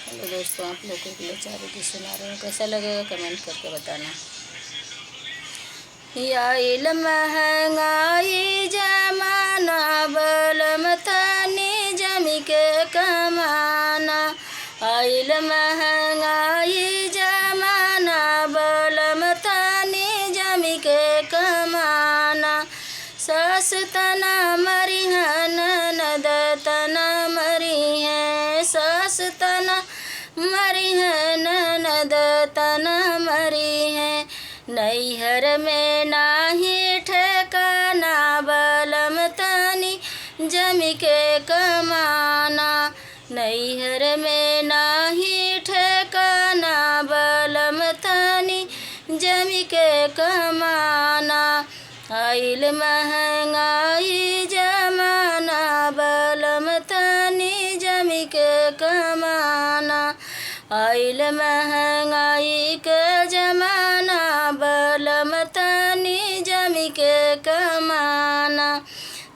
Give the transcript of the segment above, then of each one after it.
Hello दोस्तों, आप लोगों के लिए चारों की सुना रहे हो, कैसा लगेगा कमेंट करके बताना। आइल महंगाई जमाना बलम तनी जमी के कमाना। आइल महंगाई जमाना बलम तनी जमी के कमाना। सास तना मरी है ननद तना मरी है, सास तना मरी है ननद तना मरी है। नैहर में नाही ठेकाना बलम तनी जमी के कमाना। नैहर में नाही ठेकाना बलम तनी जमी के कमाना। आइल महंगाई जमाना बलम तनी जमी के कमाना। आइल महंगाई के जमाना बलम तनी जमी के कमाना।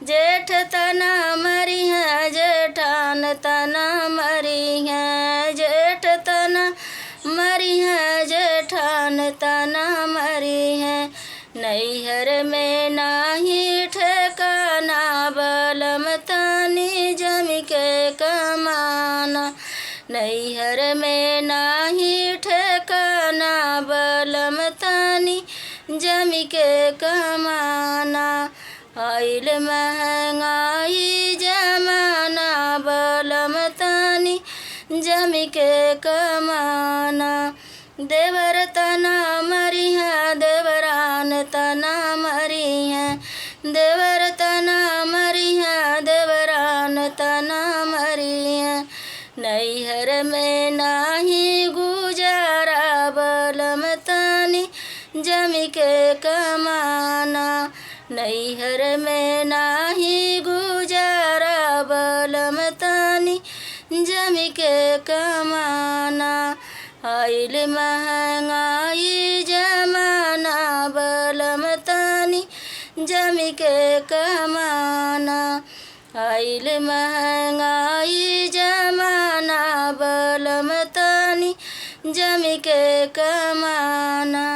जेठ तना मरी है जेठान तना मरी है, जेठ तना मरी है जेठान तना मरी है। नैहर में नाही ठेकाना बलम तनी जमी के कमाना। नैहर में नाही ठेकाना बलम तनी जमी के कमाना। आइल महंगाई जमाना बलम तनी जमी के कमाना। देवर तना मरी है देवरान तना मरी है, देवर तना मरी है देवरान तना मरी है। नैहर में नाही गुजारा बलम तनी जमी के कमाना। नैहर में नाही गुजारा बलम तनी जमी के कमाना। आइल महंगाई जमाना बलम तनी जमी के कमाना। आइल महंगाई जमाना बलम तनी जमी के कमाना।